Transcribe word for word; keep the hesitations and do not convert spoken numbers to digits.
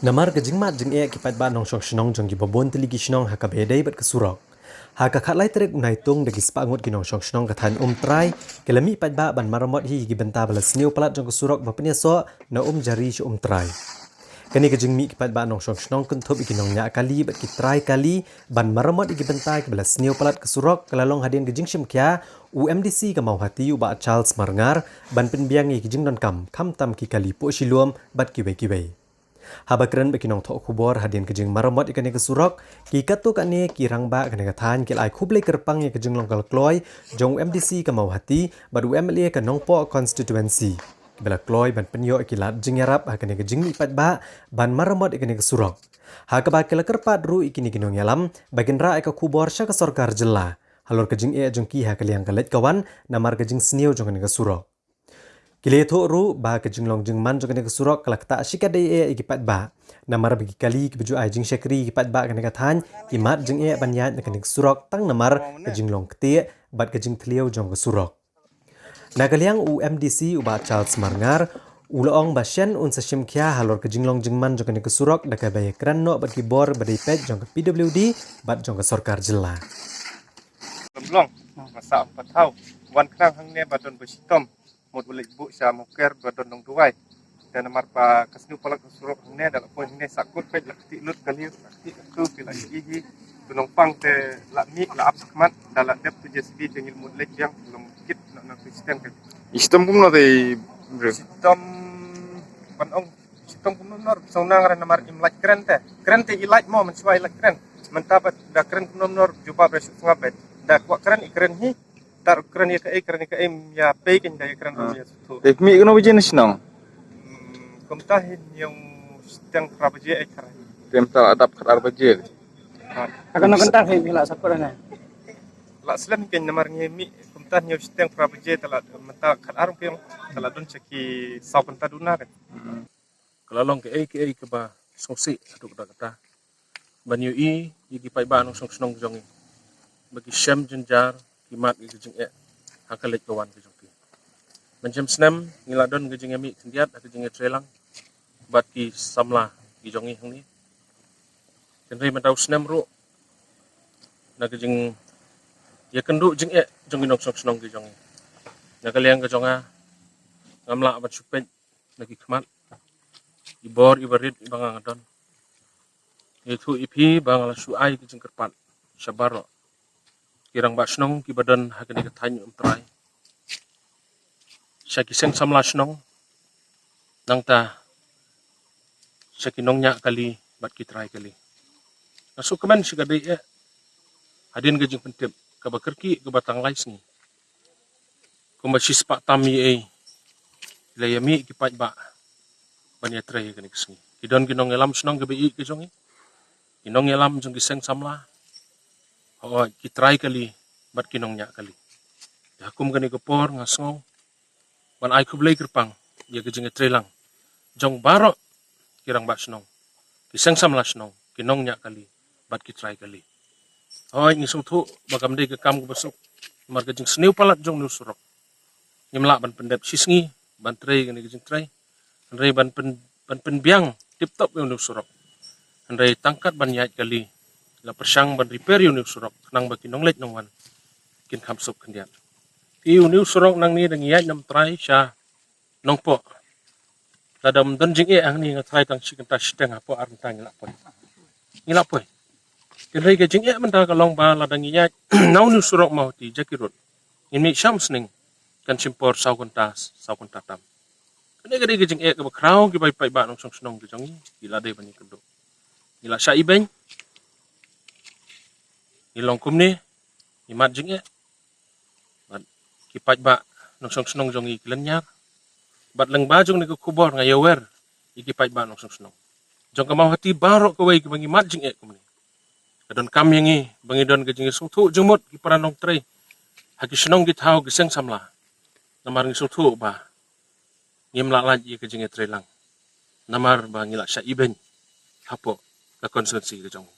Namar ka jingmad jingeh ki paidbah nongshong shnong jong ki babun tylli ki shnong ha kaba ïadei bad ka surok. Ha ka khatlai tarik u Naitung da ki spah ngut ki nongshong shnong ka thaiñ Umtrai ki la mih paidbah ban maramot hi ïa ki bynta ba la sniew palat jong ka surok ba pynïasoh na Umjari sha Umtrai. Kane ka jingmih ki paidbah nongshong shnong kynthup ïa ki nongñiah kali bad ki trai kali ban maramot ïa ki bynta kiba la sniew palat ka surok ka la long hadien ka jingshim khia u M D C ka Mawhati u Bah Charles Marngar ban pynbiang ïa ki jingdonkam khamtam ki kali puh shilum bad kiwei kiwei. Haba kren bad ki nongthoh khubor hadien ka jingmaramot ïa kane ka surok, ki katto katne ki rangbah kane ka thaiñ ki la ai khublei kyrpang ïa ka jinglong ka la kloi jong u M D C ka Mawhati bad u M L A ka Nongpoh constituency, kiba la kloi ban pynïoh ïa ki lad jingïarap ha kane ka jingmih paidbah ban maramot ïa kane ka surok. Ha kaba ki la kyrpad ruh ïa kine ki nongïalam ba kin rah ïa ka khubor sha ka sorkar jylla halor ka jingeh jong ki ha ka liang ka leit ka wan namar ka jingsniew jong kane ka surok. Ki la ïathuh ruh ba ka jinglong jingman jong kane ka surok ka la ktah shikatdei eh ïa ki paidbah, namar ba ki kali kiba ju ai jingshakri ïa ki paidbah kane ka thaiñ ki mad jingeh ban ïaid na kane ka surok tang namar ka jinglong ktieh bad ka jingthliew jong ka surok. Na ka liang u M D C u Bah Charles Marngar u la ong ba shen un sa shim khia halor ka jinglong jingman jong kane ka surok da kaba ïakren noh bad ki bor ba dei peit jong ka P W D bad jong ka sorkar jylla. Lam long, masa pathaw, wan khnang hangne ba don ba shitom, mut u leit buh sha Mawker ba don nong duwai. Te namar ba ka sniew palat ka surok hangne da la poi hangne sa kut peit la kti lut kali la kti tu ki la ïohi hi. Tu nongpang te la mih la ap sakmat da la dep tu J C B te ngin mut leit biang long kit na na tu siten ka. Shitom kumno te bre. Shitom ban ong shitom kumno nor song nang re namar im lait kren te. Kren te i lait mo men shwa i lait kren. Mynta ba da kren kumno nor jubab re shu sngap bet. Da kwah kren i kren hi. Tar kren ïa kaei kren ïa kaei ïa pei kein da ïa kren ïa suthu. Te mih kumno baje na shnong? Hmm, kumta hi ñiew shiteng phra baje ei khara. Te mynta la dap khatar baje. Ha. Ka no kynta hi la sakut na. La slem kein namar ngi mih kumta ñiew shiteng phra baje te la mynta khatar piang te la don sha ki saw kynta duna kein. Hmm. Ka la long kaei kaei kaba sngewsih haduh katta katta. Ban ïohi ïa ki paidbah nongshong shnong jong ngi ba ki shem jynjar ki mad ïa ka jingeh ha ka leit ka wan ka jong ki. Ban shem snem ngi la don ka jingïamih khyndiat ha ka jingïatreilang bad ki samla ki jong ngi hangne. Hynrei mynta u snem ruh na ka jingïakynduh jingeh jong ki nongshong shnong ki jong ngi. Na ka liang ka jong nga ngam lah ban shu peit na ki khmat, i bor i barit i ba nga nga don. Ïathuh ïa phi ba nga la shu ai ki jingkyrpad sha baroh ki rangbah shnong kiba don ha kane ka thaiñ Umtrai, sha ki seng samla shnong, nangta sha ki nongñiah kali bad ki trai kali. Nga sngewkmen shikatdei eh hadien ka jingpyntip kaba kyrkieh kaba tang lai sngi. Kumba shispah tam ïa ei la ïamih ki paidbah ban ïatrei ïa kane ka sngi. Ki don ki nongïalam shnong kiba ïeit ki jong ngi, ki nongïalam jong ki seng samla, hooid ki trai kali bad ki nongñiah kali. Te ha kum kane ka por nga sngew ban ai khublei kyrpang ïa ka jingïatreilang jong baroh ki rangbah shnong, ki seng samla shnong, ki nongñiah kali bad ki trai kali. Hooid ngi sngewthuh ba kam dei ka kam kaba suk namar ka jingsniew palat jong une u surok. Ngim lah ban pyndep shi sngi ban trei kane ka jingtrei. Hynrei ban pyn, ban pynbiang tip top ïa une u surok. Hynrei tang kat ban ïaid kali la pyrshang ban repair ïa une u surok khnang ba ki nongleit nongwan kin kham suk khyndiat. Ïa une u surok nangne da ngi ïaid na Umtrai sha Nongpoh. Lada ym don jingeh hangne nga tharai tang shi kynta shiteng hapoh ar kynta ngi lah poi. Ngi lah poi. Hynrei ka jingeh mynta ka long ba lada ngi ïaid na une u surok Mawhati Jakhirot, ngin mih sha Umsning kan shim por saw kynta, saw kynta tam. Kane ka dei ka jingeh kaba khraw kiba i paidbah nongshong shnong ki jong ngi ki la dei ban ïakynduh. Ngi la shah ibeiñ. Ngi long kumne, ngi mad jingeh. Bad ki paidbah nongshong shnong jong ngi ki lynñiar. Bad lyngba jong kane ka khubor nga ïawer ïa ki paidbah nongshong shnong jong ka Mawhati baroh kawei kiba ngi mad jingeh kumne. Ka donkam ïa ngi ba ngi don ka jingïasngewthuh jingmut ki para nongtrei ha ki shnong ki thaw ki seng samla. Namar ngi sngewthuh ba ngim lah lait ïa ka jingïatreilang namar ba ngi lah shah ibeiñ hapoh ka constituency ka jong ngi.